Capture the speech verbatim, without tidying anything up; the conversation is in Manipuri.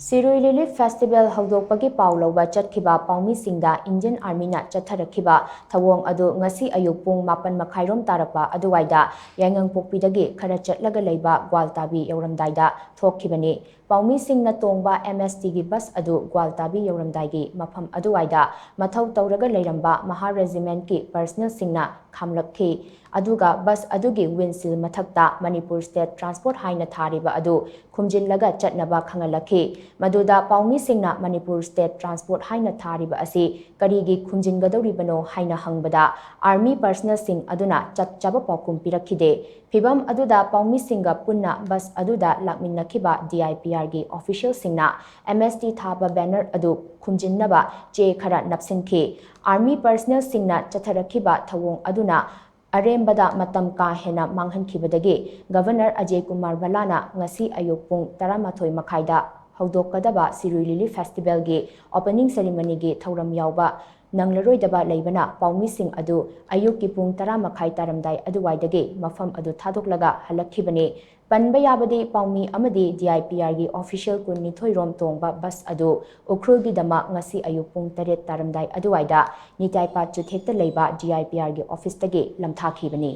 ꯁꯤꯔꯨꯏ ꯂꯤꯂꯤ ꯐꯦꯁꯇꯤꯚꯦꯜ ꯍꯧꯗꯣꯛꯄꯒꯤ ꯄꯥꯎ ꯂꯧꯕ ꯆꯠꯈꯤꯕ ꯄꯥꯎꯃꯤꯁꯤꯡꯗ ꯏꯟꯗꯤꯌꯟ ꯑꯥꯔꯃꯤꯅ ꯆꯠꯊꯔꯛꯈꯤꯕ ꯊꯧꯑꯣꯡ ꯑꯗꯨ ꯉꯁꯤ ꯑꯌꯨꯛ ꯄꯨꯡ ꯃꯥꯄꯟ ꯃꯈꯥꯏꯔꯣꯝ ꯇꯥꯔꯛꯄ ꯑꯗꯨꯋꯥꯏꯗ ꯌꯥꯏꯉꯪꯄꯣꯛꯄꯤꯗꯒꯤ ꯈꯔ ꯆꯠꯂꯒ ꯂꯩꯕ ꯒ꯭ꯋꯥꯜꯇꯥꯕꯤ ꯌꯧꯔꯝꯗꯥꯏꯗ ꯊꯣꯛꯈꯤꯕꯅꯤ꯫ ꯄꯥꯎꯃꯤꯁꯤꯡꯅ ꯇꯣꯡꯕ ꯑꯦꯝ ꯑꯦꯁ ꯇꯤꯒꯤ ꯕꯁ ꯑꯗꯨ ꯒ꯭ꯋꯥꯜꯇꯥꯕꯤ ꯌꯧꯔꯝꯗꯥꯏꯒꯤ ꯃꯐꯝ ꯑꯗꯨꯋꯥꯏꯗ ꯃꯊꯧ ꯇꯧꯔꯒ ꯂꯩꯔꯝꯕ ꯃꯍꯥ ꯔꯦꯖꯤꯃꯦꯟꯠꯀꯤ ꯄꯔꯁꯅꯦꯜꯁꯤꯡꯅ ꯈꯥꯝꯂꯛꯈꯤ꯫ ꯑꯗꯨꯒ ꯕꯁ ꯑꯗꯨꯒꯤ ꯋꯤꯟꯁꯤꯜ ꯃꯊꯛꯇ ꯃꯅꯤꯄꯨꯔ ꯁ꯭ꯇꯦꯠ ꯇ꯭ꯔꯥꯟꯁꯄꯣꯔꯠ ꯍꯥꯏꯅ ꯊꯥꯔꯤꯕ ꯑꯗꯨ ꯈꯨꯝꯖꯤꯜꯂꯒ ꯆꯠꯅꯕ ꯈꯪꯍꯜꯂꯛꯈꯤ꯫ ꯃꯗꯨꯗ ꯄꯥꯎꯃꯤꯁꯤꯡꯅ ꯃꯅꯤꯄꯨꯔ ꯁ꯭ꯇꯦꯠ ꯇ꯭ꯔꯥꯟꯁꯄꯣꯔꯠ ꯍꯥꯏꯅ ꯊꯥꯔꯤꯕ ꯑꯁꯤ ꯀꯔꯤꯒꯤ ꯈꯨꯝꯖꯤꯟꯒꯗꯧꯔꯤꯕꯅꯣ ꯍꯥꯏꯅ ꯍꯪꯕꯗ ꯑꯥꯔꯃꯤ ꯄꯔꯁꯅꯦꯜꯁꯤꯡ ꯑꯗꯨꯅ ꯆꯞ ꯆꯥꯕ ꯄꯥꯎꯈꯨꯝ ꯄꯤꯔꯛꯈꯤꯗꯦ꯫ ꯐꯤꯚꯝ ꯑꯗꯨꯗ ꯄꯥꯎꯃꯤꯁꯤꯡꯒ ꯄꯨꯟꯅ ꯕꯁ ꯑꯗꯨꯗ ꯂꯥꯛꯃꯤꯟꯅꯈꯤꯕ ꯗꯤ ꯑꯥꯏ ꯄꯤ ꯑꯥꯔꯒꯤ ꯑꯣꯐꯤꯁꯤꯌꯦꯜꯁꯤꯡꯅ ꯑꯦꯝ ꯑꯦꯁ ꯇꯤ ꯊꯥꯕ ꯕꯦꯅꯔ ꯑꯗꯨ ꯈꯨꯝꯖꯤꯟꯅꯕ ꯆꯦ ꯈꯔ ꯅꯞꯁꯤꯟꯈꯤ꯫ ꯑꯥꯔꯃꯤ ꯄꯔꯁꯅꯦꯜꯁꯤꯡꯅ ꯆꯠꯊꯔꯛꯈꯤꯕ ꯊꯧꯑꯣꯡ ꯑꯗꯨꯅ ꯑꯔꯦꯝꯕꯗ ꯃꯇꯝ ꯀꯥ ꯍꯦꯟꯅ ꯃꯥꯡꯍꯟꯈꯤꯕꯗꯒꯤ ꯒꯚꯔꯅꯔ ꯑꯖꯦ ꯀꯨꯃꯥꯔ ꯚꯜꯂꯥꯅ ꯉꯁꯤ ꯑꯌꯨꯛ ꯄꯨꯡ ꯇꯔꯥꯃꯥꯊꯣꯏ ꯃꯈꯥꯏꯗ ꯍꯧꯗꯣꯛꯀꯗꯕ ꯁꯤꯔꯨꯏ ꯂꯤꯂꯤ ꯐꯦꯁꯇꯤꯚꯦꯜꯒꯤ ꯑꯣꯄꯅꯤꯡ ꯁꯦꯔꯤꯃꯅꯤꯒꯤ ꯊꯧꯔꯝ ꯌꯥꯎꯕ ꯅꯪꯂꯔꯣꯏꯗꯕ ꯂꯩꯕꯅ ꯄꯥꯎꯃꯤꯁꯤꯡ ꯑꯗꯨ ꯑꯌꯨꯛꯀꯤ ꯄꯨꯡ ꯇꯔꯥ ꯃꯈꯥꯏ ꯇꯥꯔꯝꯗꯥꯏ ꯑꯗꯨꯋꯥꯏꯗꯒꯤ ꯃꯐꯝ ꯑꯗꯨ ꯊꯥꯗꯣꯛꯂꯒ ꯍꯜꯂꯛꯈꯤꯕꯅꯤ꯫ ꯄꯟꯕ ꯌꯥꯕꯗꯤ ꯄꯥꯎꯃꯤ ꯑꯃꯗꯤ ꯗꯤ ꯑꯥꯏ ꯄꯤ ꯑꯥꯔꯒꯤ ꯑꯣꯐꯤꯁꯤꯌꯦꯜ ꯀꯨꯟꯅꯤꯊꯣꯏ ꯔꯣꯝ ꯇꯣꯡꯕ ꯕꯁ ꯑꯗꯨ ꯎꯈ꯭ꯔꯨꯜꯒꯤꯗꯃꯛ ꯉꯁꯤ ꯑꯌꯨꯛ ꯄꯨꯡ ꯇꯔꯦꯠ ꯇꯥꯔꯝꯗꯥꯏ ꯑꯗꯨꯋꯥꯏꯗ ꯅꯤꯇꯥꯏꯄꯥꯠ ꯆꯨꯊꯦꯛꯇ ꯂꯩꯕ ꯗꯤ ꯑꯥꯏ ꯄꯤ ꯑꯥꯔꯒꯤ ꯑꯣꯐꯤꯁꯇꯒꯤ ꯂꯝꯊꯥꯈꯤꯕꯅꯤ꯫